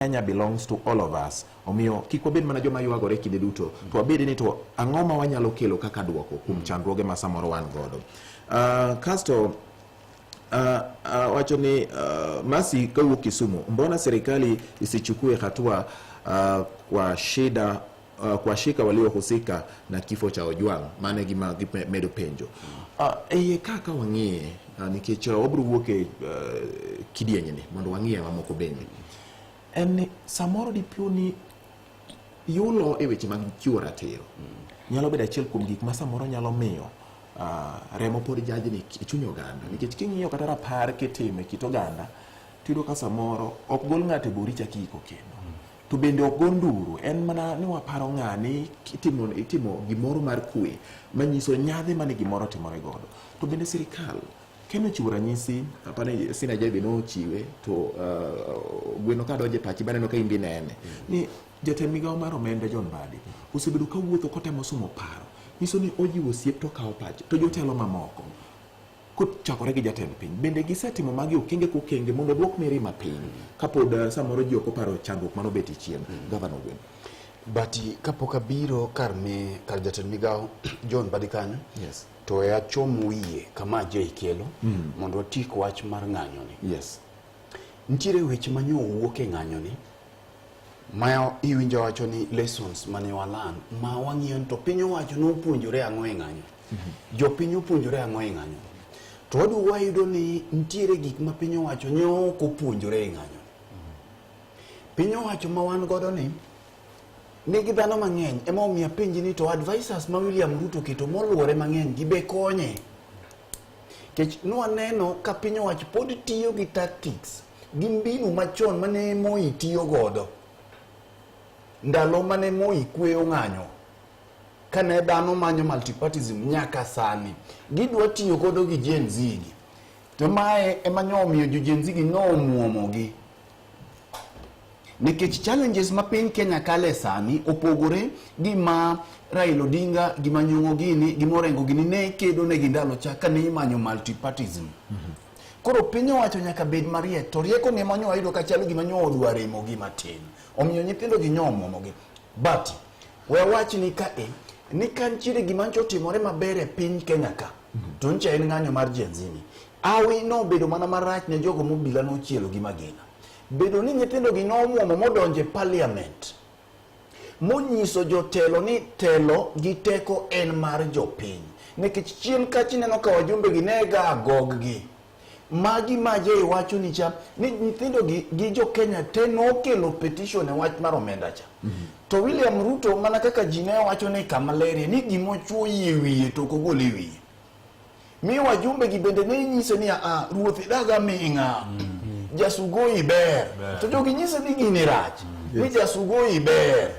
Kenya belongs to all of us. Omiyo kik wabed mana joma ywagore kinde duto, to wabed ni to ang'o ma wanyalo kelo kaka duoko kuom chandruoge ma samoro wan godo. Kasto wacho ni Masi kawuok Kisumu, mbona serikali isichukue hatua kwa shida kuwashika waliohusika na kifo cha Ojwang? Mano e gima gimedo penjo. Iye kaka wang'iye nikech wabiro wuok e kidienyni mondo wang'iye mamoko bende. En ni samoro dipo ni yulo e weche mag chiwo ratiro nyalo bedo achiel kuom gik ma samoro nyalo miyo remo pod jajni e chuny oganda, nikech king'iyo kata rapar kitimo e kit oganda, tiyudo ka samoro ok gol ng'ato e bur ichak iyiko kendo, to bende ok go nduru, en mana ni waparo ng'ani, itimo gimoro mar kwe manyiso nyadhi mane gimoro otimore godo. To bende sirikal Ken ochiwo ranyisi, apani Sina Jai be nochiwe, to gweno ka donjo e pachi baneno ka in be inene ni jatend migawo mar omenda John Mbadi osebedo ka wuotho kotemo sumo paro, nyiso ni ojiwo osiep to okawo pache to jotelo mamoko kochakore gi jatend piny bende gisetimo magi okenge kokenge mondo oduok mirima piny kapod samoro ji ok oparo chandruok manobetie chien. Gavana Ogweno. But kapok abiro kar jatend migawo John Mbadi kanyo, to e achom wiye kama Jay kelo mondo watiek wach mar ng'anyoni. Nitiere weche ma nyo owuok e ng'anyoni ma iwinjo wacho ni lessons mane walan ma wang'iyo ni to piny owacho nopuonjore ang'o e ng'anyo. Jopiny opuonjore ang'o e ng'anyo. To waduogo wayudo ni nitiere gik ma piny owacho ne ok opuonjore e ng'anyo. Piny owacho ma wan godo ni nigi dhano mang'eny, ema omiyo apenji ni to advisors ma William Ruto oketo moluore mang'eny gi be konye. Nikech nwaneno ka piny owacho pod tiyo gi tactics gi mbinu machon mane Moi tiyo godo ndalo mane Moi kweyo ng'anyo, kane dhano manyo multipartyism nyaka sani gidwa tiyo godo gi Gen Z gi, to mae ema nyo omiyo jo Gen Z gi nomuomogi, nikech challenges ma piny Kenya kale sani opogore gi ma Raila Odinga gi ma Nyong'o gini gi Morengo gini ne kedo ne gi ndalo cha kane imanyo multipartyism. Koro piny owacho nyaka bed mariek, to rieko ni ema nyo wayudo ka chalo gima nyo odwa remo gi matin, omiyo nyithindo gi nyo omuomogi. But we awach ni ka e ni ka nitiere gima ncho otimore maber e piny Kenya ka, to ncha en ng'anyo mar Gen Z ni. Awi nobedo mana marach ne jogo mobila nochielo gi magina. Bedo ni nyithindo gi nomuomo modonjo e parliament, monyiso jotelo ni telo gi teko en mar jopiny. Nikech chien kacha ineno ka wajumbe gi ne ga gog gi. Magi ma Jay wacho ni cha ni nyithindo gi gi jo Kenya te nokelo petition e wach mar omenda cha. To William Ruto mana kaka ji ne wacho ni kama lerie ni gima ochuo yie wiye to ok ogol e wiye. Mi wajumbe gi bende ne nyise ni a ruoth idaga ming'a. Jasugoi ber. To jogi nyise ni gini rach. Ni jasugoi ber.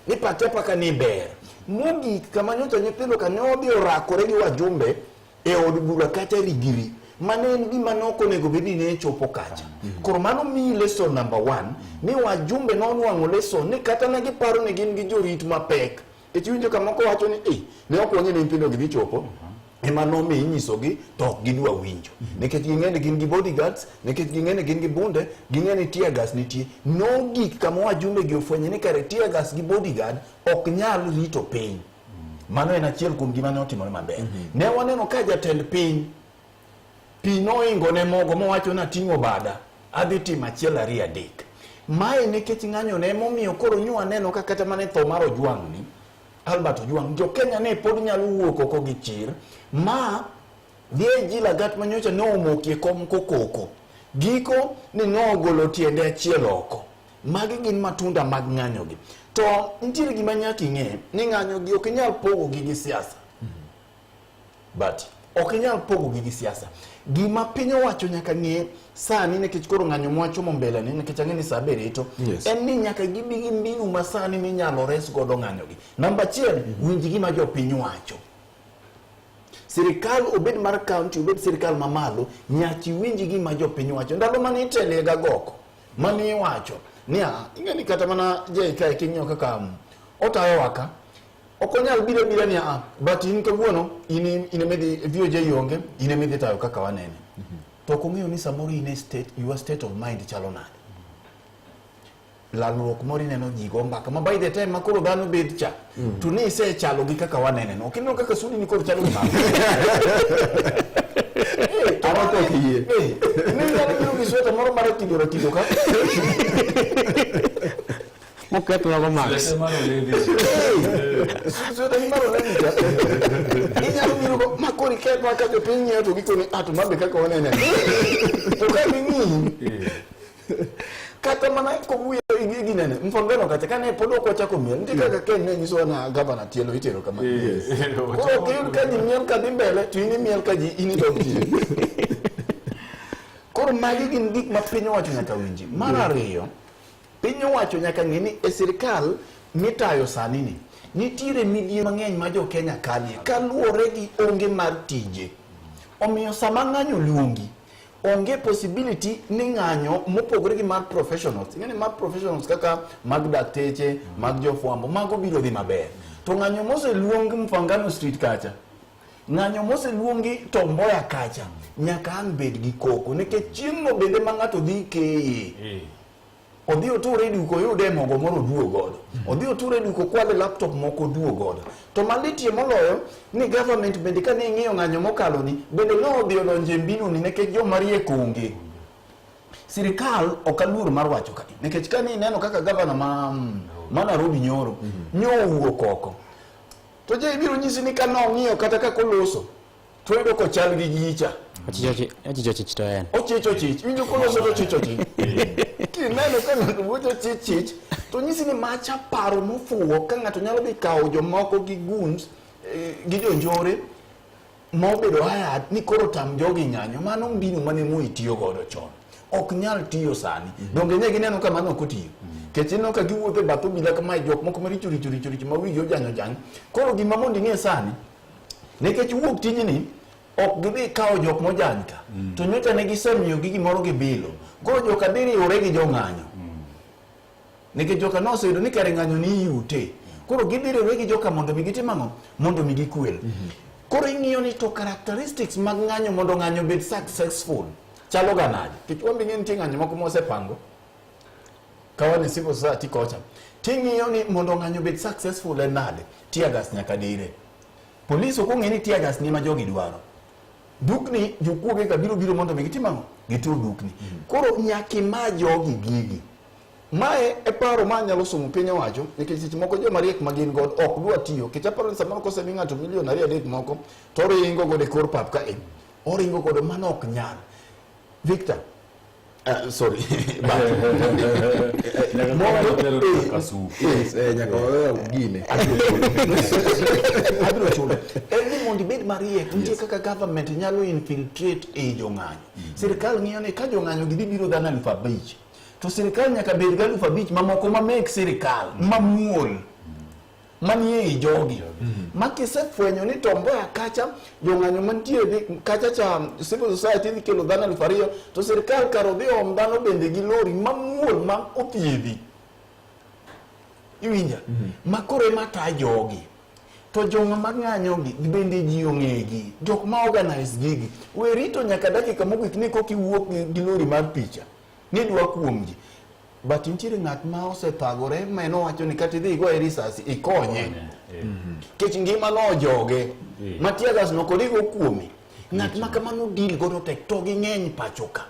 Ni pacha paka ni ber. Mogik kama nyocha nyithindo ka ne odhi orakore gi wajumbe e od bura kata rigiri, mane en gima ne ok onego bed ni ne chopo kacha. Koro mano miyi lesson number 1 ni wajumbe nonwang'o lesson ni kata ne giparo ni gin gi jorit mapek. Nikech iwinjo ka moko wacho ni eh, ne ok wang'e ni nyithindo gi dhi chopo, ema nomiyo inyisogi to ok gidwa winjo. Nikech ging'e ni gin gi bodyguards, nikech ging'e ni gin gi bunde, ging'e ni tear gas nitie. Nogik kama wajumbe gi ofwenyo ni kare tear gas gi bodyguard ok nyal rito piny. Mano en achiel kuom gima ne otimore maber. Ne waneno ka jatend piny pi noingo ne mogo mowacho ni ating'o bada adhi timo achiel ariyo adek. Mae nikech ng'anyo ne emomiyo koro nyo waneno ka kata mana e tho mar Ojwang' ni, Albert Ojwang', jo Kenya ne pod nyalo wuok oko gi chir ma DIG Lagat manyocha ne omokie kom kokoko. Giko ni nogolo tiende achiel oko. Magi gin matunda mag ng'anyo gi. To nitiere gima nyaka ing'e ni ng'anyo gi ok inyal pogo gi gi siasa. But ok inyal pogo gi gi siasa. Gima piny owacho nyaka ng'e sani, nikech koro ng'anyo mwachomo mbele ni, nikech ang'e ni saa be rito, en ni nyaka gibi gi mbinu ma sani minyalo res godo ng'anyo gi. Namba achiel, winj gima jopiny wacho. Sirikal obed mar county, obed sirikal mamalo, nyaka iwinj gima jopiny wacho. Ndalo mane itele ga goko, mane iwacho ni a, ing'e ni kata mana JK king'iyo kaka otayowa ka, ok onyal biro abira ni a, but in kawuono in emidhi VOJ onge, in emidhi tayo kaka wanene. To ok ong'eyo ni samoro in e state, your state of mind chalo nade. Lalruok moro ineno ji go mbaka ma by the time ma koro dhano bet cha to ni isechalo gi kaka wanene no. Ok ineno kaka sudi ni koro chalo gi mama. Eh, to An ok mano- oyie. Eh, ni nyalo biro gi sweta moro mar kido rakido ka. Mokethwa go Max. Sweta mar Olevi. Eh, sweta ni mar Olevi cha. Inyalo biro go ma koro ikethwa ka jopiny ng'iyo to gikoni ah to mabe kaka wanene. To ka ging'iyi kata mana kowuoyo ginene mfongeno kacha kane pod ok wachako miel nitie kaka Ken ne nyisowa na gavana tielo itero kama koro ok iyud ka ji miel ka dhi mbele to in imiel ka ji in idok chien. Koro magi gin gik ma piny owacho nyaka winji. Mar ariyo, piny owacho nyaka ng'e ni e sirikal mitayo sani ni nitiere midhiero mang'eny ma jo Kenya kalie kaluwore gi onge mar tije. Omiyo sama ng'anyo luongi, onge possibility ni ng'anyo mopogore gi mar professionals. Ing'e ni mar professionals kaka mag dakteche, mag jofwambo, mago biro dhi maber. To ng'anyo moseluong Mfangano Street kacha, ng'anyo moseluongi Tom Mboya kacha, nyaka ang' bed gi koko nikech chieng'no bende ma ng'ato dhi keye. Odhi oture e duka oyude mogo moro oduog godo. Odhi oture e duka okwale laptop moko oduog godo. To malitie moloyo ni government bende kane ing'iyo ng'anyo mokalo ni bende ne odhi odonjo e mbinu ni nikech joma riek onge. Sirikal ok aluor mar wacho ka nikech kane ineno kaka gavana ma Nairobi nyoro nyo owuok oko. To je ibiro nyisi ni ka nong'iyo kata kaka oloso to oyudo kochal gi gicha. Ochicho chich to en. Ochich ochich, winjo koloso to ochich ochich. Kineno ka ng'ato wuotho chich chich, to nyisi ni macha paro mofuwo ka ng'ato nyalo dhi kawo jomoko gi goons, gi jonjore ma obedo hired ni koro tam jogi ng'anyo, mano mbinu mane Moi tiyo godo chon. Ok nyal tiyo sani. Donge ne gineno ka mano ok otiyo. Nikech ineno ka giwuotho e bath obila kamae jok moko maricho richo richo richo ma wigi ojany ojany. Koro gima mondo ing'e sani, nikech wuok tijni ok gidhi kawo jok mojany ka. To nyocha ne gisemiyogi gimoro gibilo. Koro joka dhi riwore gi jong'anyo. Nikech joka noseyudo ni kare ng'anyo ni iyute. Koro gidhi riwore gi joka mondo mi gitim ang'o? Mondo mi gikwel. Koro ing'iyo ni to characteristics mag ng'anyo mondo ng'anyo obed successful chalo ga nade? Nikech wan be ing'e nitie ng'anyo moko mosepango. Kawa ni civil society kocha. Ting'iyo ni mondo ng'anyo obed successful en nade? Tear gas nyaka dire. Polis ok ong'e ni tear gas ni ema jogi dwaro. Dukni jokuoge ka biro biro mondo mi gitim ang'o? Gitur dukni. Koro nyaka ima jogi gigi. Mae e paro ma anyalo somo piny owacho nikech seche moko joma riek ma gin godo ok dwa tiyo. Nikech aparo ni samoro kosemi ng'ato milion ariyo adek moko to oringo godo e kor pap ka e. Oringo godo mano ok nyal. Victor, sorry. Yes, nyaka wawe gine. Abiro chulo. En ni mondo ibed mariek, nitie kaka government nyalo infiltrate ei jong'anyo. Sirikal ng'iyo ni ka jong'anyo gidhi biro dhano 5,000, to sirikal nyaka bed gi 5,000 mamoko ma mek sirikal, mamuol, manie ei jogi. Ma kisefwenyo ni Tom Mboya kacha, jong'anyo mantie dhi kacha cha civil society dhi kelo dhano 2,000, to sirikal kar odhi om dhano bende gi lori mamuol ma othiedhi. Iwinja? Ma koro ema ta jogi. To joma mang'anyo gi bende ji ong'egi, jok ma organize gigi. We rito nyaka dakika mogik ni koka iwuok gi lori mar picha, ni idwa kuom ji. But nitiere ng'at ma osethagore ma en owacho ni kata idhi igoye risasi ikonye. Nikech ngima no ojoge. Ma tear gas no kod igo kuome. Ng'at ma kamano deal godo tek to ging'eny pacho ka.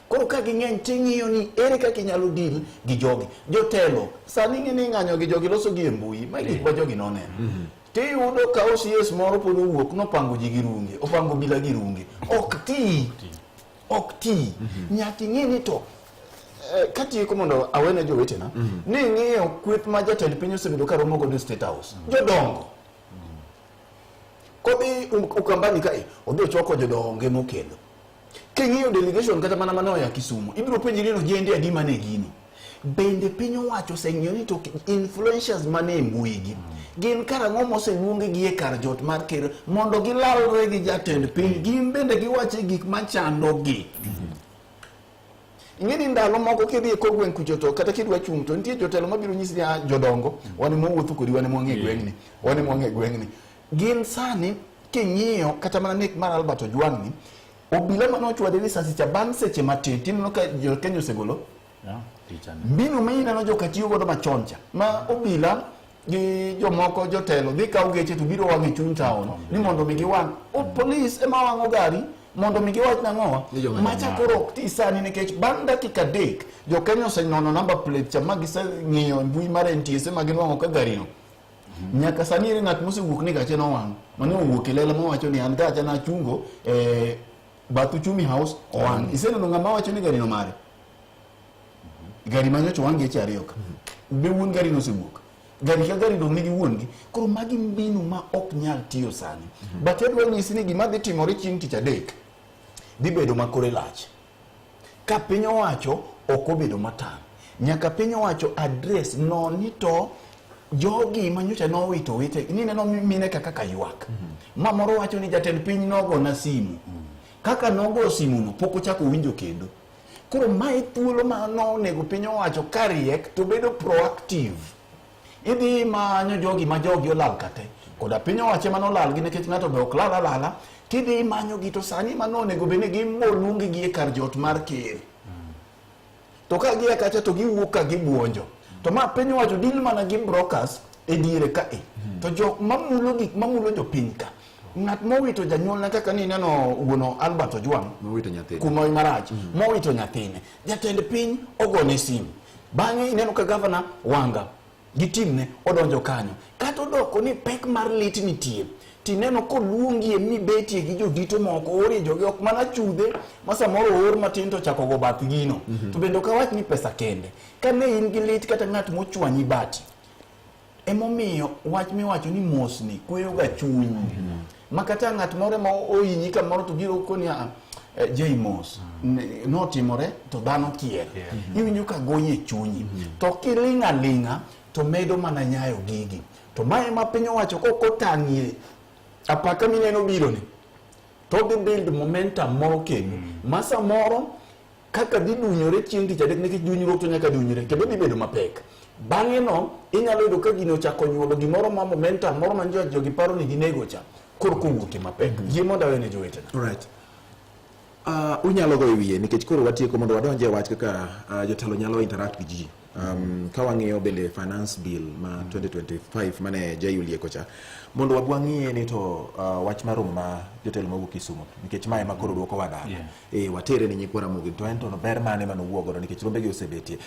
Koro ka ging'eny ting'iyo ni ere kaka inyalo deal gi jogi. Jotelo, sani ing'e ni ng'anyo gi jogi loso gi e mbui, ma gik ma jogi noneno. Tiyudo ka OCS moro pod owuok nopango ji gi runge, opango obila gi runge. Ok ti. Ok ti. Nyaka ing'e ni to katieko mondo awene jowetena, ni ing'iyo kweth ma jatend piny osebedo ka romo godo e State House. Jodongo. Kodhi Ukambani kae, odhi ochoko jodonge mokelo. King'iyo delegation kata mana mane oya Kisumu, ibiro penjri ni ojende adi mane gino. Bende piny owacho oseng'iyo ni to influencers mane e mbui gi, gin karang'o moseluongi gi e kar jot mar ker mondo gilalre gi jatend piny, gin bende giwache gik machando gi. Ing'e ni ndalo moko kidhi e kor gweng' kucho to kata kidwa chung' to nitie jotelo mabiro nyisi ni jodongo, wan ema wawuotho kodi, wan ema wang'e gweng'ni, wan ema wang'e gweng'ni. Gin sani king'iyo kata mana nek mar Albert Ojwang' ni, obila mane ochwade risasi cha bang' seche matin tineno ka jo Kenya osegolo. Mbinu ma ineno joka tiyo godo machon cha ma obila gi jomoko jotelo dhi kawo geche to biro wang'o e chuny town ni mondo mi giwang' o polis ema wang'o gari mondo mi giwach nang'owa Ni joma macha koro ok ti sani nikech bang' dakika 3 jo Kenya osenono number plate cha ma giseng'iyo e mbui mar NTSA ma ginwang'o ka garino nyaka sani ere ng'at mosewuok ni gache nowang' mane owuok e lela mowacho ni an gacha nachungo e bath Uchumi House owang' iseneno ng'ama wacho ni garino mare gari manyocha owang' geche ariyo ka be wuon gari nosewuok gari ka gari dong' nigi wuon gi koro magi mbinu ma ok nyal tiyo sani but adwa nyisi ni gima dhi timore chieng' tich adek dhi bedo ma kore lach ka piny owacho ok obedo matang' nyaka piny owacho address no ni to jogi manyocha nowito wite ni neno mine ka kaka ywak ma moro wacho ni jatend piny nogona simu kaka nogo simu no pok ochako winjo kendo koro mae thuolo ma nonego piny owacho ka riek to bedo proactive idhi manyo jogi ma jogi olal kate koda piny owacho ema nolal gi nikech ng'ato be ok lal alala tidhi imanyogi to sani ma nonego bed ni gimoluong gi e kar jot mar ker to ka gia kacha to giwuok ka gibuonjo to ma piny owacho deal mana gi brokers e diere ka e to jok mamulo gik mamulo jopiny ka ng'at mowito janyuolne kaka ni ineno wuon Albert Ojwang Mowito nyathine. kuma marach mowito nyathine jatend piny ogone simu bang'e ineno ka gavana Wanga gi timne odonjo kanyo kata odoko ni pek mar lit nitie tineno koluongie mibetie gi jodito moko orie jogi ok mana chudhe ma samoro oor matin to chako go bath gino to bende ok awach ni pesa kende ka ne in gi lit kata ng'at mochwanyi bati emomiyo wach miwacho ni mosni kweyo ga chuny ma kata ng'at moro ma ohinyi kamoro to biro koni "Ah, Jay mos notimore to dhano kier iwinjo ka goyi e chunyi to kiling' aling'a to medo mana nyayo gigi to mae ma piny owacho kok otang'ie apaka mineno bironi to odhi build momentum moro kendo ma samoro kaka dhi dunyore chieng' tich adek nikech dunyruok to nyaka dunyre kendo dhi bedo mapek bang'e no inyalo yudo ka gino ochako nyuolo gimoro ma momentum moro ma jogi paro ni ginego cha koro kowuok e mapek yie mondo awene jowetena Alright. Unyalo goyo wiye nikech koro watieko mondo wadonje e wach kaka jotelo nyalo interact gi ji. Ka wang'iyo bende finance bill ma 2025 mane Jay olieko cha mondo wab wang'iye ni to wach mar romo ma jotelo mawuok Kisumu nikech mae ema koro duoko wa dala. Watere ni nyikwa Ramogi to en to ber mane mane owuok godo nikech rombegi osebetie.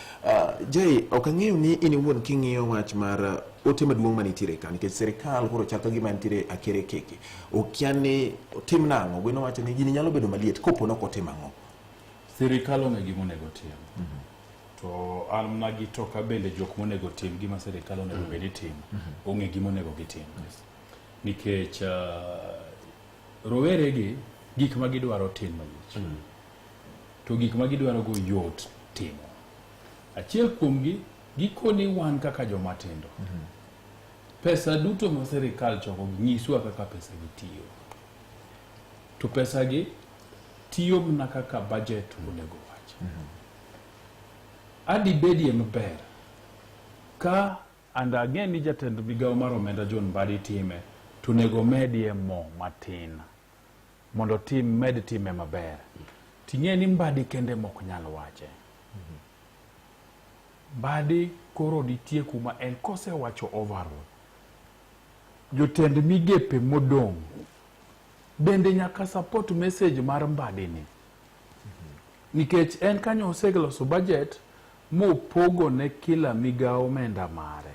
Jay, ok ang'eyo ni in iwuon king'iyo wach mar ote maduong' manitiere ka nikech sirikal koro chal ka gima nitiere akere keke. Okia ni otim nang'o, gweno wacho ni gini nyalo bedo maliet kopo ni ok otim ang'o. Sirikal ong'e gima onego otim. To an mana gi toka bende jok monego tim gima sirikal onego bed ni timo. Ong'e gima onego gitim. Nikech rowere gi gik ma gidwaro tin malich. To gik ma gidwaro go yot timo. Achiel kuomgi gikoni wan kaka joma tindo. Pesa duto ma sirikal choko nyiswa kaka pesa gi tiyo. To pesa gi tiyo mana kaka budget onego wach. Adi bedie maber ka and ang'e ni jatend migawo mar omenda John Mbadi time to onego medie mo matin mondo tim med time maber. Ting'e ni Mbadi kende mok nyal wache. Mbadi koro nitie kuma en kosewacho overall jotend migepe modong' bende nyaka support message mar Mbadi ni nikech en kanyo oseloso budget mopogo ne kila migawo omenda mare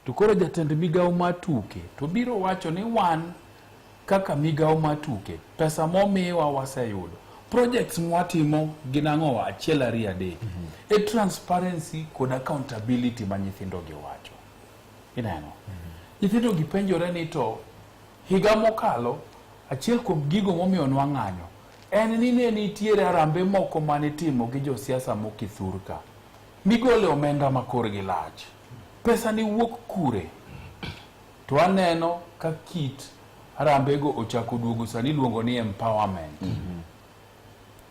to koro jatend migawo mar tuke to biro wacho ni wan kaka migawo mar tuke pesa momiwa waseyudo projects mwatimo gin ang'owa 1 2 3 e transparency kod accountability ma nyithindo gi wacho ineno nyithindo gi penjore ni to higa mokalo achiel kuom gigo momiyo nwang'anyo en ni ne nitiere arambe moko manitimo gi josiasa mokithur ka migole omenda ma korgi lach pesa ni wuok kure to aneno ka kit harambego ochako duogo sani iluongo ni empowerment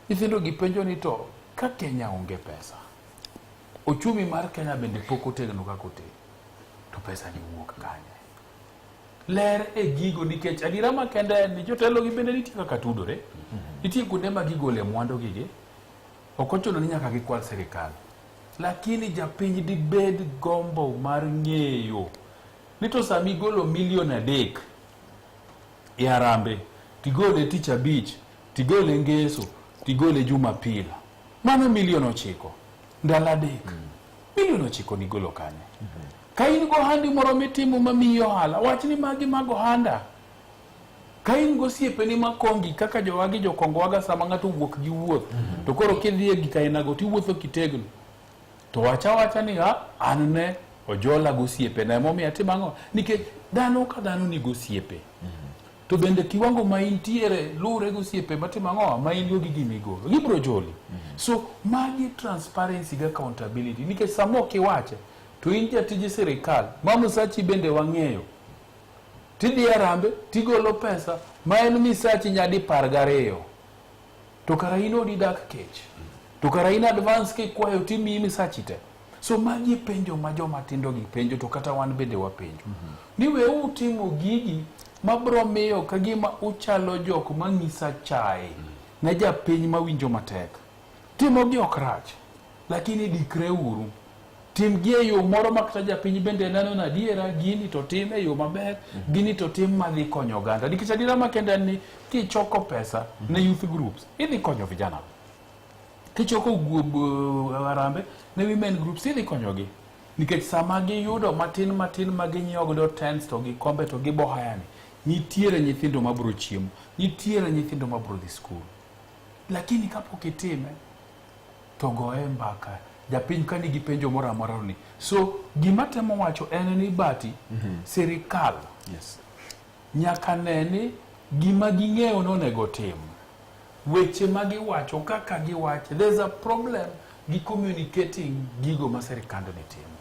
nyithindo gi penjo ni to ka Kenya onge pesa ochumi mar Kenya bende pok otegno kaka otegno to pesa ni wuok kanye ler e gigo nikech adiera makende en ni jotelo gi bende nitie kaka tudore nitie kuonde ma gigole mwandu gigi ok ochuno ni nyaka gikwal sirikal Lakini japiny dibed gombo mar ng'eyo ni to sama igolo milion 3 e Harambee, tigole tich abich, tigole ngeso, tigole Jumapil, mano milion 9 ndalo 3. Milion 9 nigolo kanye? Ka in gohandi moro mitimo mamiyi ohala, wach ni magi mag ohanda. Ka in gosiepeni makongi kaka jowagi jokongo waga, sama ng'ato wuok gi wuoth to koro kidhi e gik ainago tiwuotho kitegno, to wacha wacha ni a an ne ojola gosiepena, emomiyo atimo ang'o? Nikech dhano ka dhano nigi osiepe, to bende kiwango ma intiere luwre gosiepe matimo ang'o ma in go gi gimigolo gibiro joli. So magi transparency gi accountability, nikech sama ok iwache to in jatij sirikal ma misachi bende wang'eyo, tidhi e Harambee tigolo pesa ma en misachi nyadi 12, to kara in odi dak kech, to kara in advance kikwayo timiyi misachi te. So magi e penjo ma joma tindo gi penjo, to kata wan bende wapenjo ni weuru timo gigi mabro miyo ka gima uchalo jok mang'isa chae ne japiny mawinjo matek. Timogi ok rach, lakini dikre uru, timgi e yo moro ma kata japiny bende neno ni adiera gini to tim e yo maber, gini to tim madhi konyo oganda, nikech adiera makende en ni kichoko pesa ne youth groups, idhi konyo vijana. Kichoko harambee ne women groups, idhi konyogi, nikech sama giyudo matin matin ma ginyiewo godo tents to gi kombe to gi bohaya ni, nitiere nyithindo mabro chiemo, nitiere nyithindo mabro dhi skul. Lakini kapok itime to goye mbaka japiny ka nigi penjo moro amora ni. So gima temo wacho en ni bati sirikal nyaka ne ni gima ging'eyo nonego tim weche ma giwacho kaka giwache. There's a problem gi communicating gigo ma sirikand ni timo.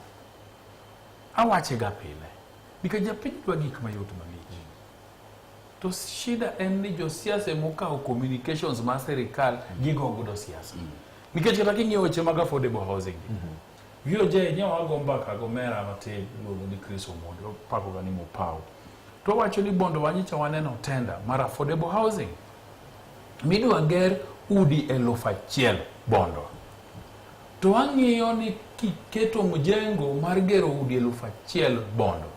Awache ga pile nikech japiny dwa gik mayot malich, to shida en ni josiasa emokawo communications mar sirikal gigo godo siasa, nikech kata king'iyo weche mag affordable housing, VOJ nye wago mbaka gomera matin iluongo ni Chris Omondi, opakoga ni Mopao, to wacho ni Bondo wanyicha waneno tender mar affordable housing midwa ger udi 1000 Bondo, to wang'iyo ni kiketo mjengo mar gero udi 1000 Bondo,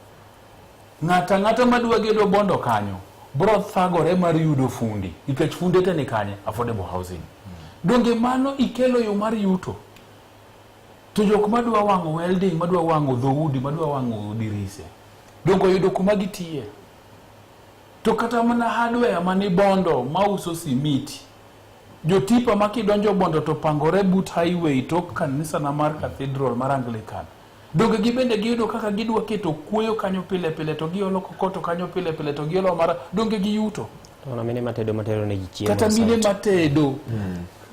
ng'ato ang'ata madwa gedo Bondo kanyo bro thagore mar yudo fundi, nikech funde te ni kanye? Affordable housing. Donge mano ikelo yo mar yuto? To jok madwa wang'o welding, madwa wang'o dhoudi, madwa wang'o dirise, donge oyudo kuma gitiye? To kata mana hardware mani Bondo mauso simiti, jotipa ma kidonjo Bondo to pangore but highway tok kanisa na mar cathedral mar Anglican, donge gibende giyudo kaka gidwa keto kuoyo kanyo pile pile, to giolo kokoto kanyo pile pile, to giolo mara, donge giyuto? To na mine matedo matero ne ji chiemo. Kata mine site. Matedo,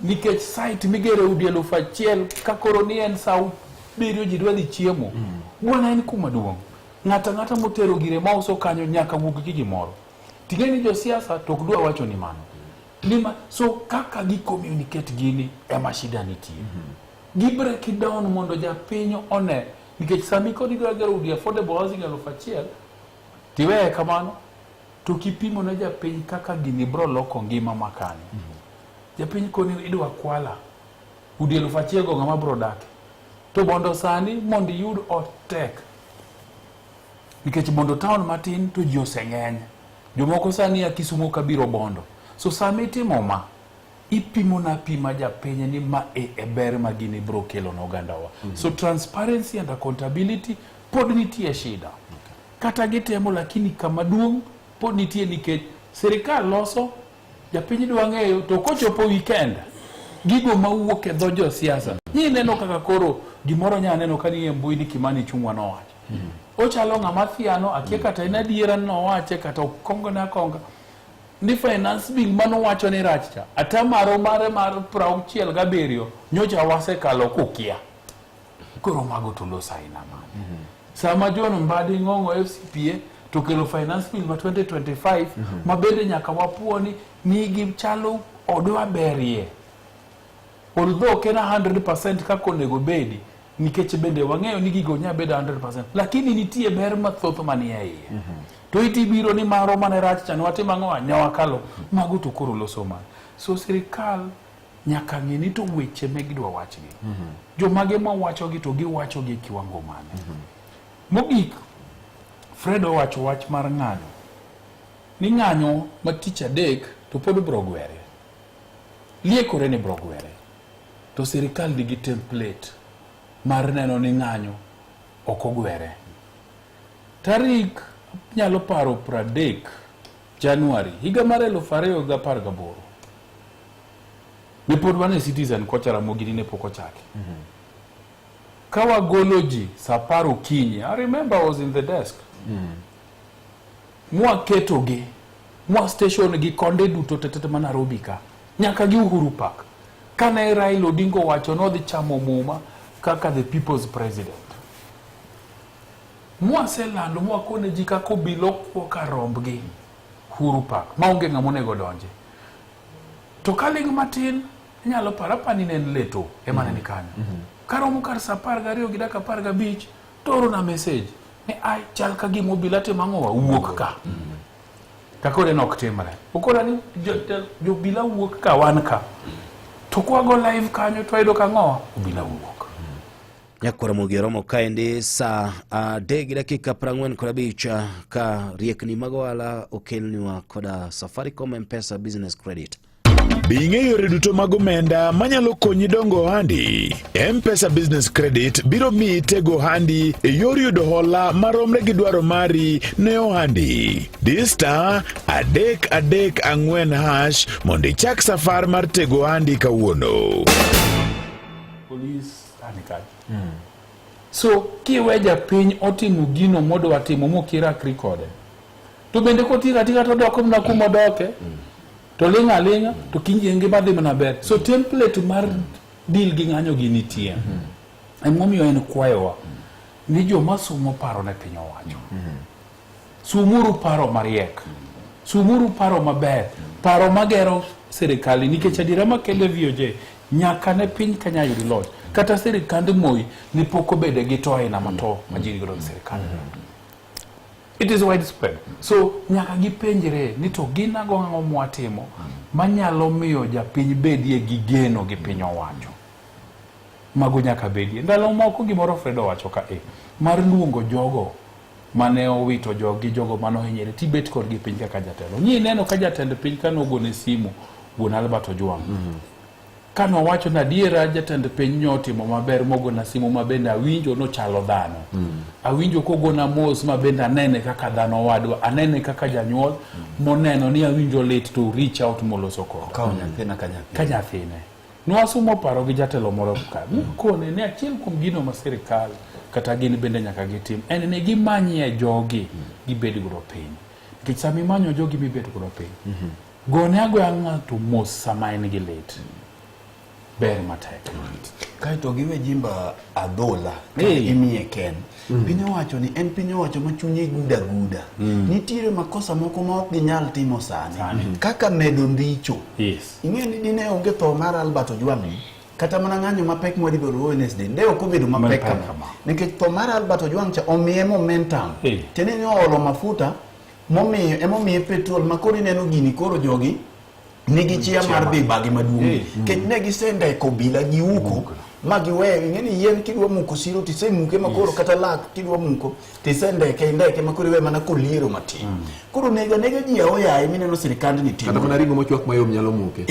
nikech site migere udi 1000 ka koro ni en sa 7 ji dwa dhi chiemo, bwana, en kuma duong'. Ng'ato ang'ata motero gire mauso kanyo nyaka wuog gi gimoro. Ting'e ni josiasa to ok dwa wacho ni mano ni ma. So kaka gi communicate gini ema shida nitie. Gi break it down mondo japiny one, nikech sami kod idwa gero udi affordable housing 1000, tiweye kamano to kipimo ne japiny kaka gini bro loko ngima makani, japiny koni idwa kwala udi 1000 go, ng'ama bro dake? To Bondo sani mondo iyud ot tek, nikech Bondo town matin to ji oseng'eny, jomoko sani ya Kisumo kabiro Bondo. So sama itimo ma, ipimo na pima japiny ni ma e ber ma gini bro kelo ne ogandawa. So transparency and accountability pod nitie shida. Kata gitemo, lakini kama duong' pod nitie, nikech sirikal loso, japiny dwa ng'eyo, to kochopo weekend gigo mawuok e dho josiasa ni neno kaka koro gimoro nya neno ka nie mbui ni Kimani Ichung'wa nowacho, ochalo ng'ama thiano, akia kata en adiera ni nowache kata okongone akonga ni finance bill manowacho ni rach cha, atamaro mare mar 67 nyocha wasekalo kukia. Koro mago to loso aina mane? Sama John Mbadi Ng'ong'o FCPA to kelo finance bill ma 2025 ma bende nyaka wapuo ni nigi chalo odwa berie, although ok en 100% kaka onego bedi, nikech bende wang'eyo ni gigo nya bedo 100%, lakini nitie ber mathoth manie iye. To iti biro ni maro mane rach cha, nwatimo ang'o? Nyawakalo mago to koro loso mane? So sirikal Nyaka ng'e ni to weche me gidwa wachgi. Jomage mawachogi to giwachogi e kiwango mane. Mogik, Fred owacho wach mar ng'anyo. Ni ng'anyo ma tich adek to pod bro gwere. Liekore ni bro gwere. To sirikal nigi template mar neno ni ng'anyo ok ogwere. Tarik nyalo paro 30 Januari higa mar 2018 ne pod wan e Citizen kocha Ramogi ni ne pok ochaki. Ka wagolo ji saa 10 okinyi, I remember I was in the desk. Mwaketogi, mwa station gi konde duto tetete ma Nairobi ka, nyaka gi Uhuru Park. Kane Raila Odinga owacho ni odhi chamo muma kaka the people's president. Mwaselando mwakone ji kaka obila okwo kar rombgi Uhuru Park maonge ng'ama onego donje. To kaling' matin inyalo paro apani ne en Leto ema ne ni kanyo. Karomo kar saa 12 gi dakika 15 to orona message ni ai chal ka gima obila timo ang'owa wuok ka. Kakore ne ok timre. Okora ni jobila wuok ka wan ka. To kwago live kanyo to wayudo ka ang'owa obila wuok. Nyakwar Ramogi oromo kaendi saa 3:45 ka riekni mag ohala okelniwa koda Safaricom M-Pesa Business Credit. Be ing'eyo yore duto mag omenda manyalo konyi dongo ohandi? M-Pesa Business Credit biro miyi tego ohandi e yor yudo hola maromre gi dwaro mari ne ohandi. Di star 334 hash mondo ichak safar mar tego ohandi kawuono. Police ani kanyo. So kiwe japiny otimo gino modwa timo mokirakri kode. To bende kotigo atiga to odok mana kuma odoke. To ling' aling'a to kiny ngima dhi mana ber. So template mar deal gi ng'anyo gi nitie. Emomiyo en kwayowa ni joma somo paro ne piny owacho. Sumuru paro mariek. Sumuru paro maber. Paro magero sirikal nikech adiera makele VOJ nyaka ne piny Kenya yud loch. Kata sirikand Moi ne pok obede gi to aina ma to ma ji nigodo gi sirikal. It is widespread. So nyaka gipenjre ni to gin ang'o ang'o mwatimo manyalo miyo japiny bedie gi geno gi piny owacho. Mago nyaka bedie. Ndalo moko gimoro Fred owacho ka e mar luongo jogo mane owito joggi jogo mane ohinyore tibet kodgi piny kaka jatelo. Ng'i neno ka jatend piny ka nogone simu wuon Albert Ojwang. Kane owacho ni adiera jatend piny nyo otimo maber mogona simu ma bende awinjo nochalo dhano. Awinjo kogona mos ma bende anene kaka dhano wadwa, anene kaka janyuol moneno ni awinjo lit to reach out moloso koda. Okawo nyathina ka nyathine. Ka nyathine. Nwasumo paro gi jatelo moro ka. Kone ni achiel kuom gino ma sirikal kata gin bende nyaka gitim en ni gimanyie jogi gibed godo piny. Nikech sama imanyo jogi mibet godo piny, gone agoya ng'ato mos sama en gi lit. Ber matek. Kaeto giwe jimba adhola Hey. imiye ken. Piny owacho ni en piny owacho ma chunye guda guda. Nitiere makosa moko ma ok ginyal timo sani. Kaka medo ndicho. Yes. Ing'eyo ni dine onge tho mar Albert Ojwang ni, kata mana ng'anyo mapek mwadhi bedo Wednesday nde ok obedo mapek kama. Nikech tho mar Albert Ojwang cha omiye momentum. Hey. Tiende ni oolo mafuta momiyo emomiye petrol ma koro ineno gini koro jogi nigi chia mar dhi bagi maduong'. Nikech ne gisendeko obila gi uko ma giweyo. Ing'e ni yien kidwa muko siro tisemuke ma koro kata lak kidwa muko tisendeke indeke ma koro iwe mana koliero matin. Koro nego anega ji aoyaye mineno sirikandni timo. Kata mana ring'o mochwak mayom nyalo muke.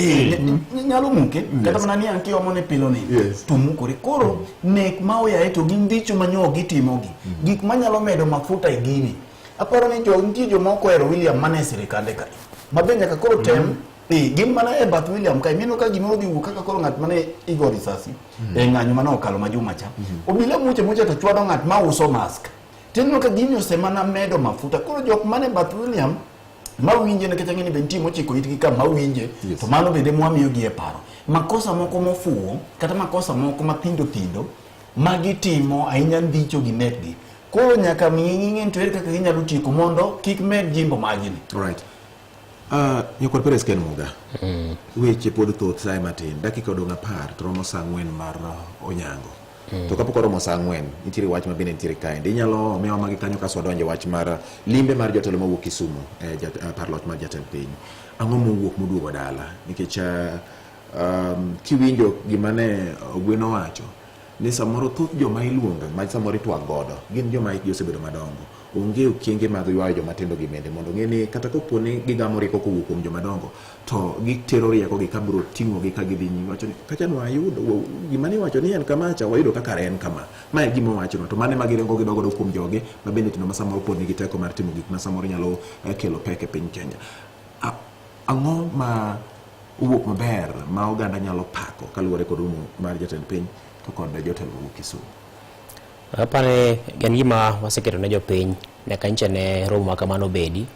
Nyalo muke kata mana niang' kiomo ne pilo ni to mukore. Koro nek ma oyaye to gin ndicho ma nyo gitimogi. Gik manyalo medo mafuta e gini. Aparo ni jo nitie joma ok ohero William mane e sirikande kae. Ma be nyaka koro tem gin mana e bath William kae mineno ka gimoro dhi wuok kaka koro ng'at mane igo risasi e ng'anyo mane okalo ma juma cha. Obila muche muche to chwado ng'at ma uso mask. Tineno ka gini osemana medo mafuta. Koro jok mane bath William mawinje nikech ang'e ni be nitie mochiko itgi ka mawinje to mano bende mwamiyogi e paro. Makosa moko mofuwo kata makosa moko mathindo thindo ma gitimo ahinya ndicho gi nekgi. Koro nyaka miyi ng'e to ere kaka ginyalo tieko mondo kik med jimbo majni. Right. Nyakwar Perez Ken Muga. Weche pod thoth saye matin. Dakika odong' 10 to romo saa 4 mar onyango. To kapok oromo saa 4, nitiere wach ma bende nitiere kaendi. Inyalo miwa magi kanyo kasto wadonje wach mar limbe mar jotelo mawuok Kisumu e par loch mar jatend piny. Ang'o mowuok moduogo dala? Nikech Kiwinjo gima ne Ogweno owacho ni samoro thoth joma iluongo ma samoro itwak godo gin joma hikgi osebedo madongo. Onge okenge mag ywayo joma tindo gi bende mondo ong'e ni kata kopo ni gigamo rieko kowuok kuom joma dongo to gitero rieko gi ka biro ting'o gi ka gidhi nyime wacho ni kacha nwayudo gima ni wacho ni en kamacha wayudo ka kare en kama. Ma e gima owachonwa to mano ema giringo gidogo godo kuom jogi ma bende tindo ma samoro pod nigi teko mar timo gik ma samoro nyalo kelo pek e piny Kenya. Ang'o ma owuok maber ma oganda nyalo pako kaluwore kod romo mar jatend piny to kod jotelo mawuok Kisumu? Apani en gima waseketo ne jopiny nyaka nyicha ne romo ma kamano obedi.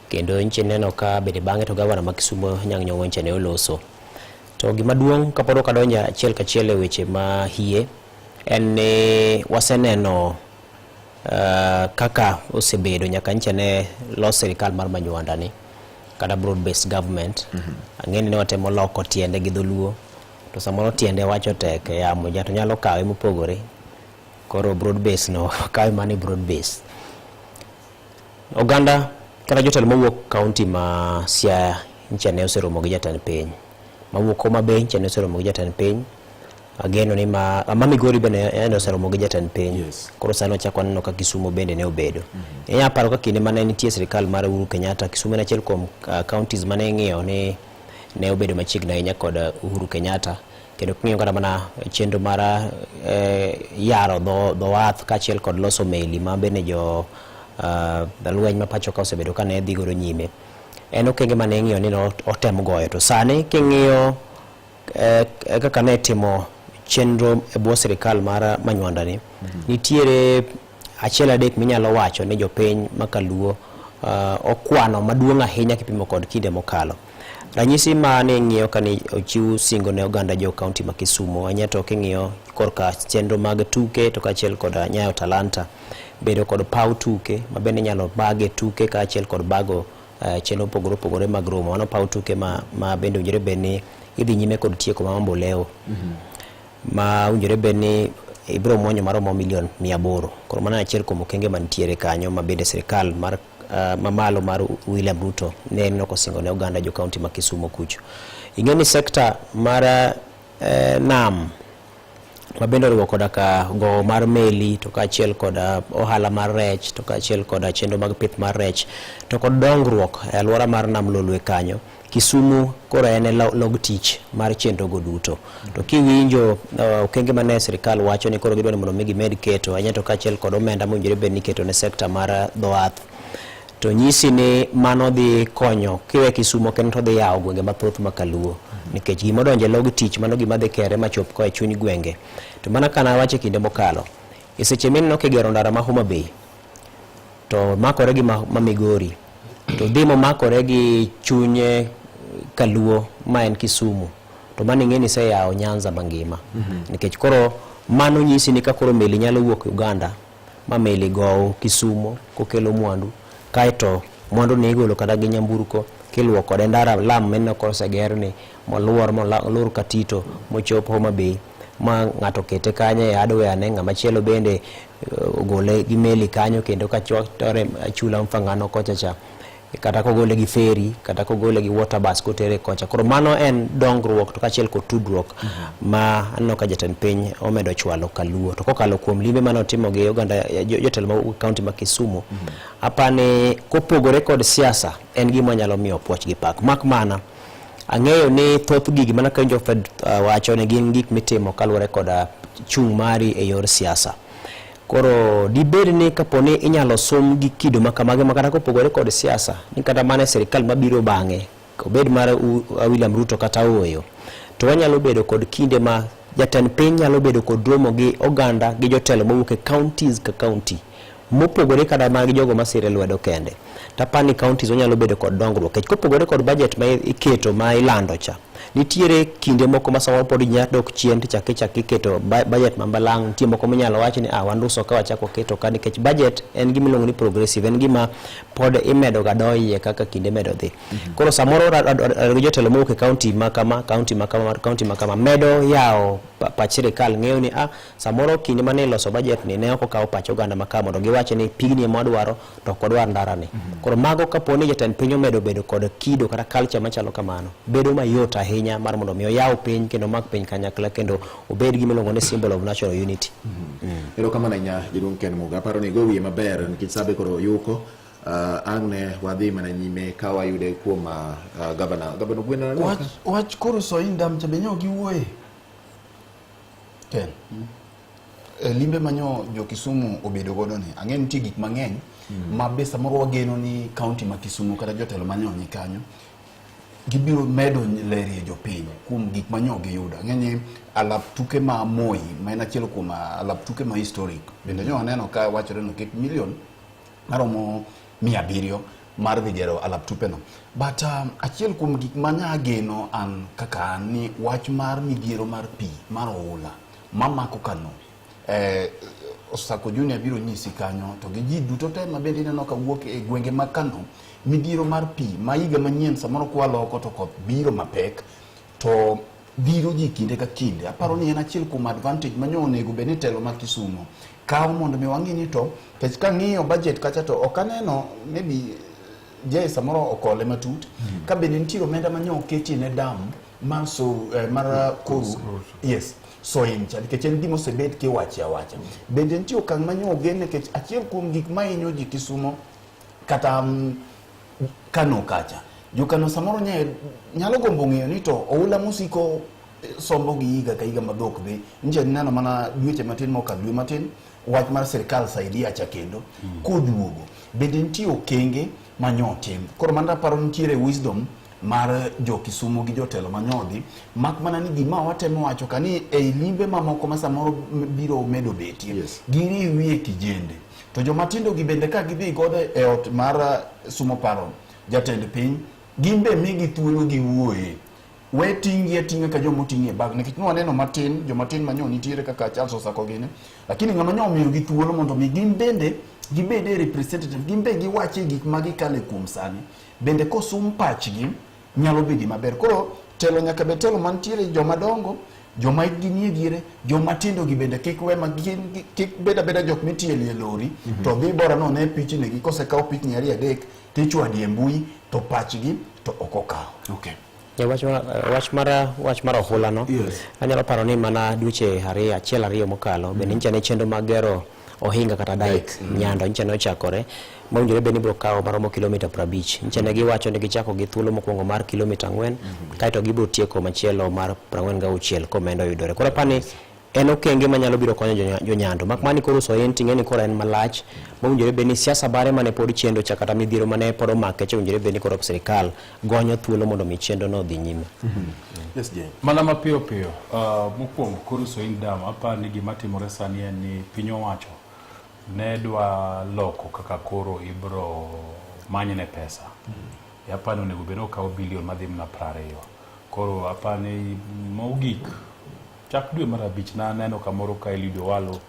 Kendo nyicha ineno ka bende bang'e to gavana ma Kisumu Anyang' Nyong'o nyicha ne oloso. To gima duong' kapod ok adonjo achiel kachiel e weche ma hie en ni waseneno kaka osebedo nyaka nyicha ne los sirikal mar Manywanda ni kata broad based government. Ang'e ni ne watemo loko tiende gi dholuo to samoro tiende wacho tek e yamo to nyalo kawe mopogore. Koro broad base no kawe mana broad base. Oganda kata jotelo mawuok kaunti ma Siaya nyicha ne oseromo gi jatend piny. Mawuok Homa Bay nyicha ne oseromo gi jatend piny. Ageno ni ma Migori bende ne oseromo gi jatend piny. Yes. Koro sani wachako waneno ka Kisumu bende ne obedo. Inyalo paro ka kinde mane nitie sirikal mar Uhuru Kenyatta, Kisumu en achiel kuom counties mane ing'iyo ni ne obedo machiegni ahinya kod Uhuru Kenyatta. Kendo king'iyo kata mana chenro mar yaro dho wath kaachiel kod loso meli ma bende jo lweny ma pacho ka osebedo ka ne dhi godo nyime. En okenge mane ing'iyo ni otem goyo. To sani king'iyo kaka ne timo chenro e bwo sirikal mar Manywanda ni, nitiere achiel adek minyalo wacho ni jopiny ma kaluo okwano maduong' ahinya kipimo kod kinde mokalo. Ranyisi ma ne ing'iyo ka ne ochiw singo ne oganda jo kaunti ma Kisumu, ahinya to king'iyo korka chenro mag tuke to kaachiel kod nyayo talanta, bedo kod paw tuke ma bende inyalo bage tuke kaachiel kod bago chenro mopogore opogore mag romo. Mano paw tuke ma bende owinjore bed ni idhi nyime kod tieko ma Mamboleo. Ma owinjore bed ni ibiro muonyo maromo milion 800. Koro mano en achiel kuom okenge mantiere kanyo ma bende sirikal mar mamalo mar William Ruto ne neno kosingo ne oganda jo kaunti ma Kisumu kucho. Ing'e ni sekta mar nam ma bende oriwo koda ka gowo mar meli to kaachiel kod ohala mar rech to kaachiel kod chenro mag pith mar rech to kod dongruok e alwora mar nam Lolwe kanyo, Kisumu koro en e log tich mar chenro go duto. To kiwinjo okenge mane sirikal wacho ni koro gidwa ni mondo mi gimed keto ahinya to kaachiel kod omenda mowinjore bed ni iketo ne sekta mar dho wath, to nyisi ni mano dhi konyo kiwe Kisumu kendo to dhi yawo gwenge mathoth ma kaluo. Nikech gima odonjo e log tich mano gima dhi kere machop koa e chuny gwenge. To mana kana wacho e kinde mokalo, e seche mineno kigero ndara ma Homa Bay to makore gi ma Migori to dhi momakore gi chunye kaluo ma en Kisumu, to mano ing'e ni iseyawo Nyanza mangima. Nikech koro mano nyisi ni ka koro meli nyalo wuok Uganda ma meli gow Kisumu kokelo mwandu, kaeto mwandu ni igolo kata gi nyamburko kiluwo kode ndara lam mineno koseger ni moluor molur Katito mochop Homa Bay ma ng'ato kete kanyo e hardware ne ng'ama chielo bende ogole gi meli kanyo kendo kachwakore chula Mfangano kocha cha, kata kogole gi ferry kata kogole gi water bus kotere kocha. Koro mano en dongruok to kaachiel kod tudruok ma aneno ka jatend piny omedo chwalo kaluo. To kokalo kuom limbe mane otimo gi oganda jotelo ma kaunti ma Kisumu, apani kopogore kod siasa en gima nyalo miyo puoch gi pak. Mak mana ang'eyo ni thoth gigi mana ka winjo Fred wacho ni gin gik mitimo kaluwore kod chung' mari e yor siasa. Koro dibed ni kapo ni inyalo sum gi kido ma kamagi ma kata kopogore kod siasa, ni kata mana e sirikal mabiro bang'e, obed mar William Ruto kata ooyo, to wanyalo bedo kod kinde ma jatend piny nyalo bedo kod romo gi oganda gi jotelo mowuok e counties ka county mopogore kata mag jogo masire lwedo kende. Tapani counties onyalo bedo kod dongruok nikech kopogore kod budget ma iketo ma ilando cha, nitiere kinde moko ma samoro pod inya dok chien tichak ichak iketo budget ma balang', nitie moko minyalo wach ni wanduso ka wachak waketo ka, nikech budget en gima iluongo ni progressive, en gima pod imedo ga doye kaka kinde medo dhi. Koro samoro gi jotelo mowuok e county ma kama, county ma kama, county ma kama medo yawo pach sirikal ng'eyo ni samoro kinde mane iloso budget ni ne ok okawo pach oganda ma ka mondo giwach ni pigni ema wadwaro to ok wadwar ndara ni. Koro mago kapo ni jatend piny omedo bedo kod kido kata culture machalo kamano, bedo mayot ahinya. ahinya mar mondo mi oyaw piny kendo omak piny kanyakla kendo obed gima iluongo ni symbol of national unity. Erokamano ahinya jaduong' Ken Muga. Aparo ni igo wiye maber nikech sabe koro yuko. Ang' ne wadhi mana nyime ka wayude kuom gavana. Gavana Ogweno neno Wach, wach koro Soin Dam cha be nyo giwuoye. Ken. E limbe manyo jo Kisumu obedo godo ni ang'e nitie gik mang'eny ma be samoro wageno ni kaunti ma Kisumu kata jotelo manyo ni kanyo gibiro medo lerie jopiny kuom gik manyo giyudo. Ang'e ni alap tuke ma Moi ma en achiel kuom alap tuke ma historic bende nyo aneno ka wachore ni oket milion maromo 700 mar dhi gero alap tupeno. But achiel kuom gik ma nya geno an kaka an ni wach mar midhiero mar pi mar oula mamako Kano Osako Junior biro nyisi kanyo to gi ji duto te ma bende ineno ka wuok e gwenge mag Kano midhiero mar pi ma higa manyien samoro kwa loko to koth biro mapek to dhiro ji kinde ka kinde. Aparo ni en achiel kuom advantage ma nyo onego bed ni telo ma Kisumu kawo mondo mi wang'i ni to nikech kang'iyo budget kacha to ok aneno maybe je samoro okole matut ka bende nitie omenda ma nyo oketie ne dam mar so, mar Koru yes Soin cha nikech en gima osebed kiwache awacha. Bende nitie okang' ma nyo ogen nikech achiel kuom gik ma hinyo ji Kisumo kata Kano kacha jokano samoro nyalo gombo ng'eyo ni to oula mosiko sombo gi higa ka higa ma dhok dhi nje neno mana dweche matin mokalo dwe matin wach mar sirikal saidia cha kendo koduogo bende nitie okenge ma nyo otim koro mano aparo nitiere wisdom mar jo Kisumu gi jotelo manyodhi mak mana ni gima watemo wacho ka ni ei limbe mamoko ma samoro biro medo betie giriwie kijende to joma tindo gi bende ka gidhi godo e ot mar sumo paro jatend piny gin be migi thuolo giwuoye we ting'gi ating'a ka joma oting'o e bag nikech nwaneno matin joma tin manyo nitiere kaka Charles Osako gini lakini ng'ama nyo omiyogi thuolo mondo mi gin bende gibed e representative gin be giwache gik ma gikale kuom sani bende kosum pachgi nyalo bedo maber koro telo nyaka bed telo mantiere joma dongo joma hikgi nie diere joma tindo gi bende kik we ma gin kik bed abeda jok mitielo e lori to dhi bora no ne pichni gi kosekaw pichni ariyo adek tichwadi e mbui to pachgi to ok okaw. Okay. Ja, wach mar ohula no anyalo paro ni mana dweche ariyo achiel ariyo mokalo bende nyicha ne chenro mag gero ohinga kata dike Nyando nyicha ne ochakore mowinjore bed ni biro kawo maromo kilomita 50 nyicha ne giwacho ni gichako gi thuolo mokwongo mar kilomita 4 kaeto gibiro tieko machielo mar 46 komenda oyudore. Koro apani en okenge manyalo biro konyo jonyando mak mana ni koro Soin ting'e ni koro en malach mowinjore bed ni siasa bare mane pod chendo cha kata midhiero mane pod omake cha owinjore bed ni koro sirikal gonyo thuolo mondo mi chenro no odhi nyime. Yes, Jane. Mana mapiyo piyo, mokwongo koro Soin Dam, aparo ni gima timore sani en ni piny owacho ne dwa loko kaka koro ibro manyne pesa. Aparo ni onego bed ni okawo bilion madhi mana 20. Koro aparo ni mogik chak dwe mar 5 naneno kamoro ka Eliud Owalo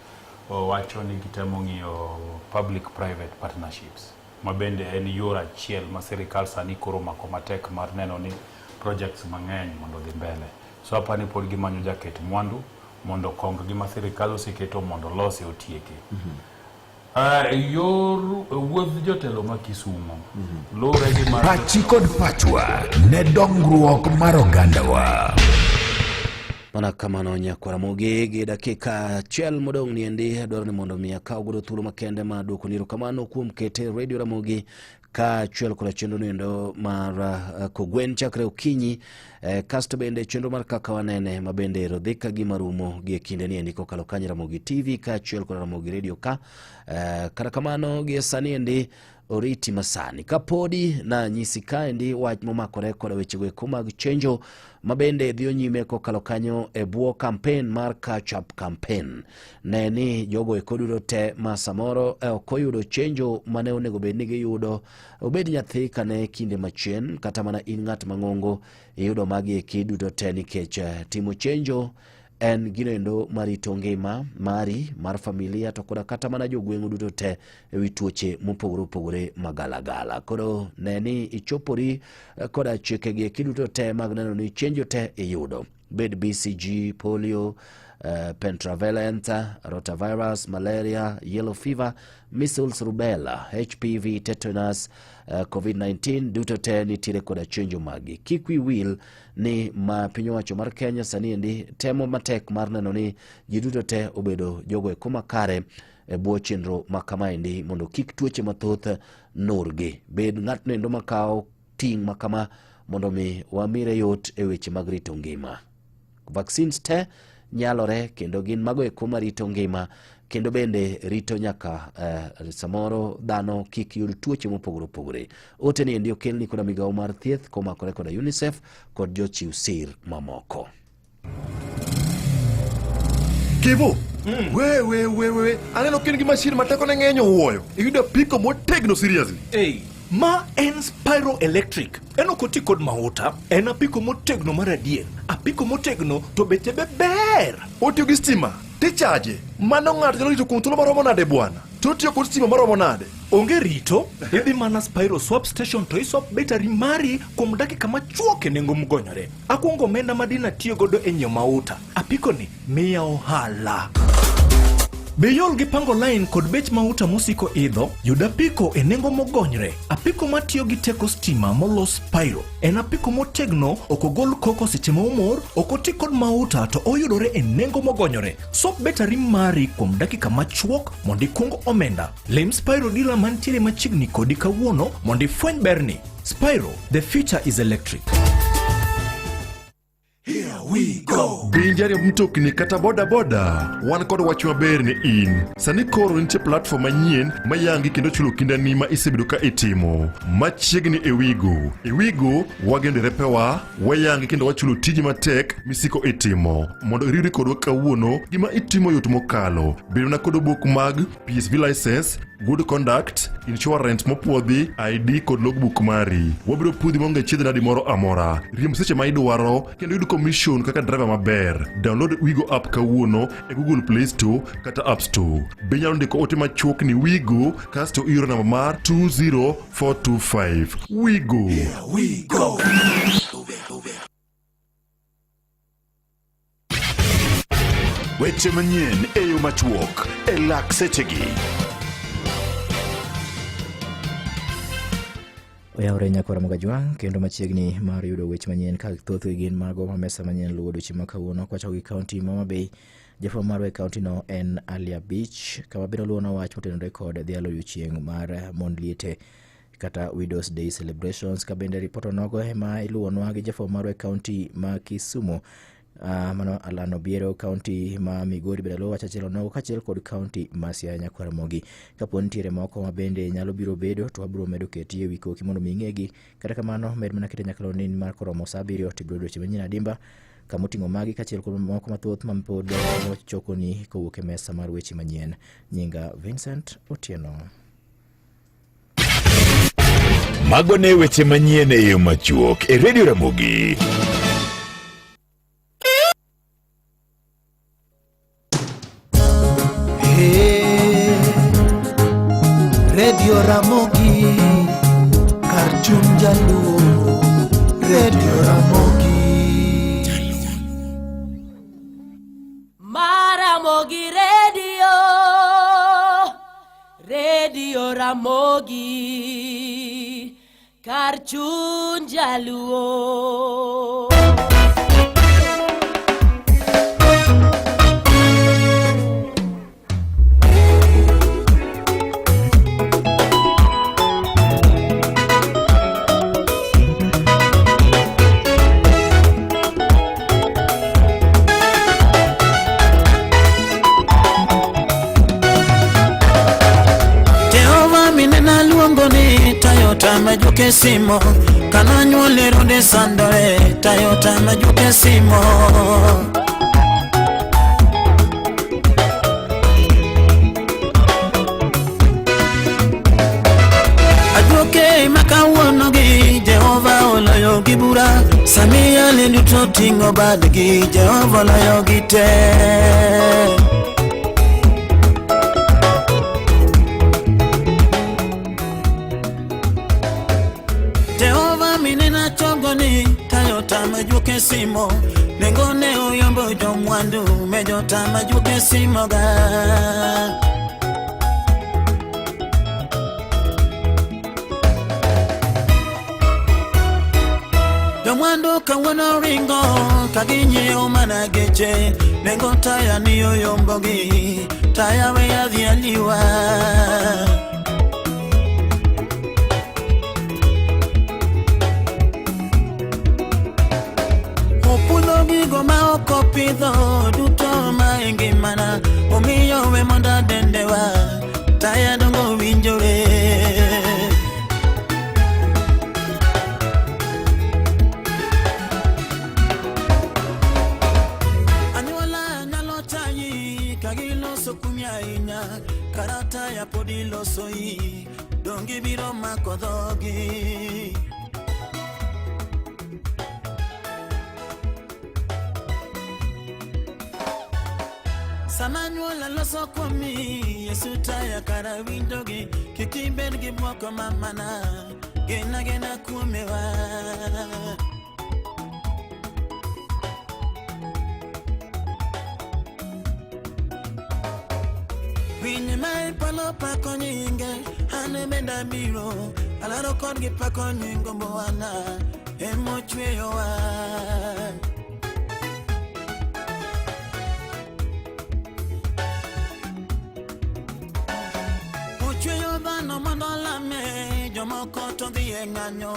wacho ni gitemo ng'iyo public private partnerships ma bende en yor achiel ma sirikal sani koro omako matek mar neno ni projects mang'eny mondo odhi mbele. So aparo ni pod gimanyo jaket mwandu mondo okong gi ma sirikal oseketo mondo olose otieke. Yor wuodh jotelo ma Kisumo luwre gi mar Pachi kod pachwa ne dongruok mar ogandawa. Mana kamano nyakwara Ramogi gi dakika achiel modong' niendi adwaro ni mondo mi akaw godo thuolo makende mar duoko ni erokamano kuom kete Radio Ramogi kaachiel koda chenro noendo mar Kogwen chakre okinyi kasto bende chenro mar Kaka Wanene ma bende ero dhi ka gima rumo gi e kinde niendi kokalo kanyo Ramogi TV kaachiel koda Ramogi Radio ka kata kamano gi sani endi oriti masani kapodi nanyisi kaendi wach momakore koda wechego eko mag chenjo ma bende dhiyo nyime kokalo kanyo e bwo campaign mar catch up campaign. Ne ni jogo eko duto te ma samoro ok oyudo chenjo mane onego bed ni giyudo, obed nyathi kane kinde machien kata mana in ng'at mang'ongo iyudo magi eki duto te nikech timo chenjo en gino endo marito ngima mari mar familia to koda kata mana jogweng'u duto te ewi tuoche mopogore opogore magalagala. Koro ne ni ichopori koda chikegi eki duto te mag neno ni chenjo te iyudo, bed BCG, polio, pentavalent, rotavirus, malaria, yellow fever, measles, rubella, HPV, tetanus, COVID-19 duto te nitiere koda chenjo maggi. Kik wi wil ni ma piny owacho mar Kenya sani endi temo matek mar neno ni ji duto te obedo jogo eko makare e bwo chenro ma kamaendi mondo kik tuoche mathoth nurgi. Bed ng'atno endo makawo ting' ma kama mondo mi wamire yot e weche mag rito ngima. Vaccines te nyalore kendo gin mago eko marito ngima kendo bende rito nyaka eh, samoro dhano kik yud tuoche mopogore opogore. Ote ni endi okelni koda migawo mar thieth komakore koda UNICEF kod jochiw sir mamoko. Kivu. We we we we aneno ka in gi mashin ma tekone ng'eny owuoyo. Iyudo apiko motegno seriously. Hey, ma en Spyro Electric. En ok oti kod mauta. En apiko motegno mar adier. Apiko motegno to beche be ber. Otiyo gi stima, tichaje. Mano ng'ato nyalo rito kuom thuolo maromo nade bwana? To otiyo kod stima maromo nade? Onge rito, idhi mana Spyro Swap Station to iswap betari mari kuom dakika machuok e nengo mogonyore. Akwongo omenda ma dina tiyo godo e nyiewo mauta. Apiko ni miya ohala. Be iol gi pango line kod bech mauta mosiko idho? Yud apiko e nengo mogonyre. Apiko matiyo gi teko stima molos Spyro. En apiko motegno, ok ogol koko seche ma omor, ok oti kod mauta to oyudore e nengo mogonyore. Swap betari mari kuom dakika machuok mondo ikung omenda. Lim Spyro dealer mantiere machiegni kodi kawuono mondo ifweny berni. Spyro, the future is electric. Be in jariemb mtokni kata boda boda? Wan kod wach maber ne in. Sani koro nitie platform manyien ma yangi kendo chulo kindani ma isebedo ka itimo. Machiegni e Wigo. E Wigo, wageno derepewa, wayangi kendo wachulo tiji matek misiko itimo. Mondo iriwri kodwa kawuono, gima itimo yot mokalo. Bed mana kod obok mag PSV license, good conduct, insurance mopuodhi, ID kod logbook mari. Wabiro puodhi maonge chiedh nadi moro amora. Riemb seche ma idwaro kendo yud commission kaka driver maber. Download Wigo app kawuono e Google Play Store kata App Store. Be inyalo ndiko ote machuok ni Wigo kasto ioro namba mar 20425. Wigo. Weche manyien e yo machuok e lak sechegi. Oyawre nyakwara Mogajwang' kendo machiegni mar yudo weche manyien ka thothgi gin mago ma mesa manyien luwo odiochieng' ma kawuono kwachako gi kaunti ma Homa Bay. Jafwambo marwa e kaunti no en Alia Beach kama biro luwonwa wach motenore kod dhialo odiochieng' mar mond liete kata Widows Day celebrations ka bende ripot onogo ema iluwonwa gi jafwambo marwa e kaunti ma Kisumu. Mano Alan Obiero, kaunti ma Migori bende luwo wach achiel onogo kaachiel kod kaunti ma Siaya nyakwar Ramogi. Kapo nitiere moko ma bende nyalo biro bedo to wabiro medo keti e wi koki mondo mi ing'egi. Kata kamano med mana kete nyakalondi ni mar koromo sa 7 to ibiro yudo weche manyien adimba kama oting'o magi kaachiel kod moko mathoth ma pod wachokoni kowuok e mesa mar weche manyien. Nyinga Vincent Otieno. Mago ne weche manyien e yo machuok e Radio Ramogi. Hey, Radio Ramogi, kar chuny jaluo, Radio Ramogi. Maramogi Radio, Radio Ramogi, kar chuny jaluo. Jehova minena luongo ni Toyota majuke simo kana nyuole runde sandore Toyota majuke simo Ajuoke ma kawuono gi Jehova oloyo gi bura Samia le duto ting'o badgi Jehova oloyo gi te Jehova minena chogo ni Toyota majuke simo nengo ne oyombo Ringo jomwandu mejotama juke simoga. Jomwandu kawuono ringo ka ginyiewo mana geche nengo taya ni oyombogi taya we adhi aliwa. Opudho gigo ma ok opidho duto ma e ngimana omiyo we mondo adendewa taya dongo winjore. Anyuola nyalo chayi ka giloso kumi ahinya kara taya pod ilosoi donge biro mako dhogi. Sama anyuola loso kuomi Yesu taya kara winjogi kik ibed gi bwoko mamana gena gena kuomewa. Winyi ma e polo pako nyinge an bende abiro alaro kodgi pako nying Bwana emochweyowa. Ochweyo dhano mondo olame jomoko to dhi e ng'anyo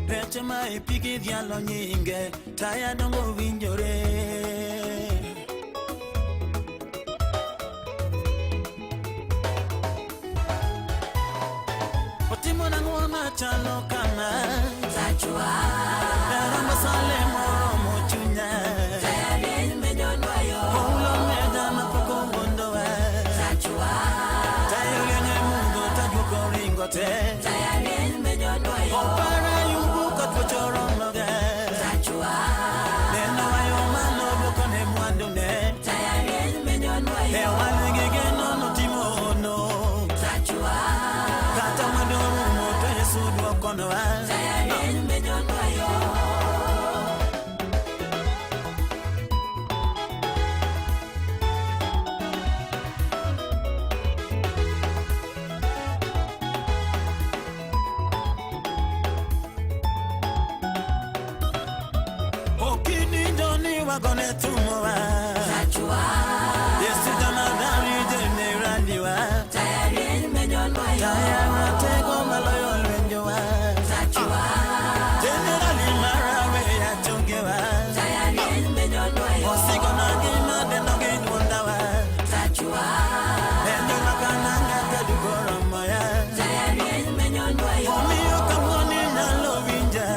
rech ma e pi gidhialo nyinge taya dongo winjore. Otimo nang'o machalo kama Tachwa Daramba sale moromo chunya Oulo meda mapok owuondowa Tayo rieny e mudho tajuoko ringo te Opara yumbu ka tuoche oromoga Neno wayo malo duoko ne mwandune E wang' gi geno notimo hono Kata mwandu orumo to Yesu duokonwa. Okinindo ni wagone thumowa Yesu jamadari jeneraliwa Taya ratego maloyo lwenjowa Jenerali marawe yachogewa Osigo na ngima dendo gi duondawa Endo makananga kadugoro moya Omiyo kawuono inyalo winja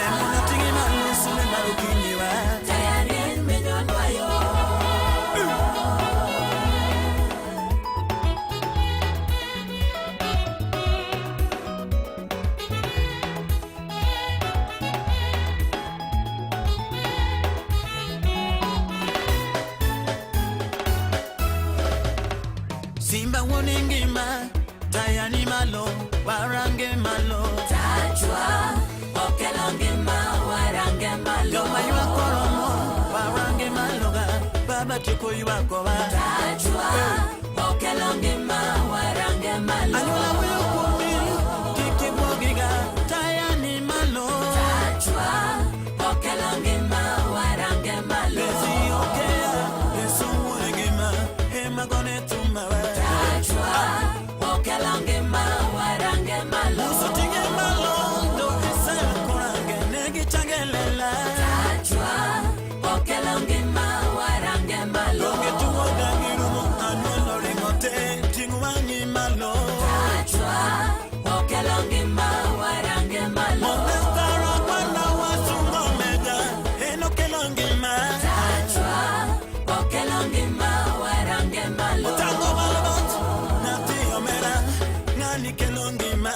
Emono ting'i malo sulwe mar okinyiwa. Simba wuon ngima taya ni malo warange malo Joma ywak oromo warange malo ga baba tieko ywakowa. Anyuola wuoyo kuomi kik ibwogiga taya ni malo Lezi okea Yesu wuon ngima ema gone thumawa. Musa ting'e malo do Israel korange ne gichangelela. Onge tuo dagi rumo anyuola oringo te ting' wang'i malo. Molestara kwana wasungo mega en okelo ngima. Otango balbot nyathi omera ng'ani kelo ngima.